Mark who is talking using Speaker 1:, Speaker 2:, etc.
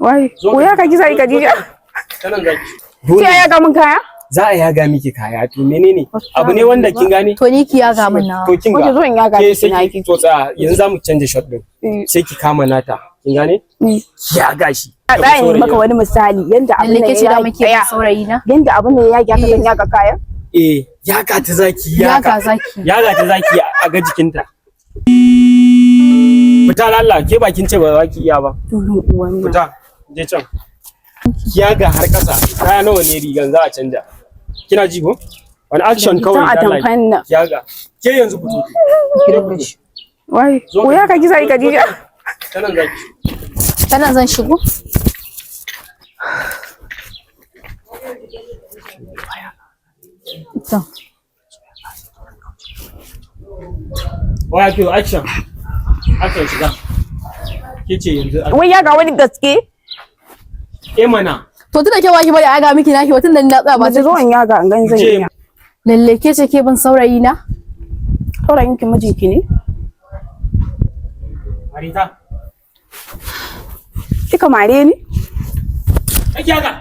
Speaker 1: Wai,
Speaker 2: Zo
Speaker 1: ko ya ka kisa Khadija?
Speaker 2: Ta nan zaki.
Speaker 1: Sai ya yaga min kaya?
Speaker 2: Za a yaga miki kaya, to menene? Abu ne wanda kin gane?
Speaker 3: To ni ki yaga min nawa.
Speaker 2: To kin
Speaker 1: Wace
Speaker 2: ga.
Speaker 1: zo in yaga
Speaker 2: Ke
Speaker 1: miki
Speaker 2: sai ki
Speaker 1: naki.
Speaker 2: to tsaya, yanzu za mu canja shot din. Sai ki kama nata. Kin gane? Ki yaga shi.
Speaker 1: A ɗayan maka wani misali yanda abin
Speaker 3: Lalle
Speaker 1: nan
Speaker 3: ke ce
Speaker 1: ya
Speaker 3: da muke
Speaker 1: yage.
Speaker 3: saurayi na.
Speaker 1: Yanda abin nan ya yage haka zan yaga kayan?
Speaker 2: Eh, yaga ta zaki yaga.
Speaker 3: Yaga zaki.
Speaker 2: Yaga ta zaki a ga jikinta. Fita lalla, ke bakin ce ba za ki iya ba.
Speaker 1: Dulun uwan nan.
Speaker 2: Fita, je can. Ki yaga har kasa. Kaya nawa ne rigan za a canja? Kina ji ko? Wani action kawai
Speaker 1: a
Speaker 2: da Allah.
Speaker 1: tamfan nan.
Speaker 2: Ki yaga. Ke yanzu fito. Ke fito.
Speaker 1: Wai,
Speaker 2: Zo
Speaker 1: ko ya ka kisa Khadija?
Speaker 2: Ta nan zaki.
Speaker 3: Ta nan zan shigo. To.
Speaker 2: Waya to action. Action shiga. Ke ce yanzu.
Speaker 1: Wai yaga wani gaske?
Speaker 2: Eh mana.
Speaker 3: To tunda ke waki bari a yaga miki naki ba, tunda ni na tsaya ba
Speaker 1: Ba
Speaker 3: sai
Speaker 1: zo in yaga in gani zan
Speaker 2: Je.
Speaker 1: iya.
Speaker 3: Lalle ke ce ke bin saurayi na?
Speaker 1: Saurayin ki mijinki ne?
Speaker 2: Marita.
Speaker 1: Kika mare ni?
Speaker 2: Ake haka.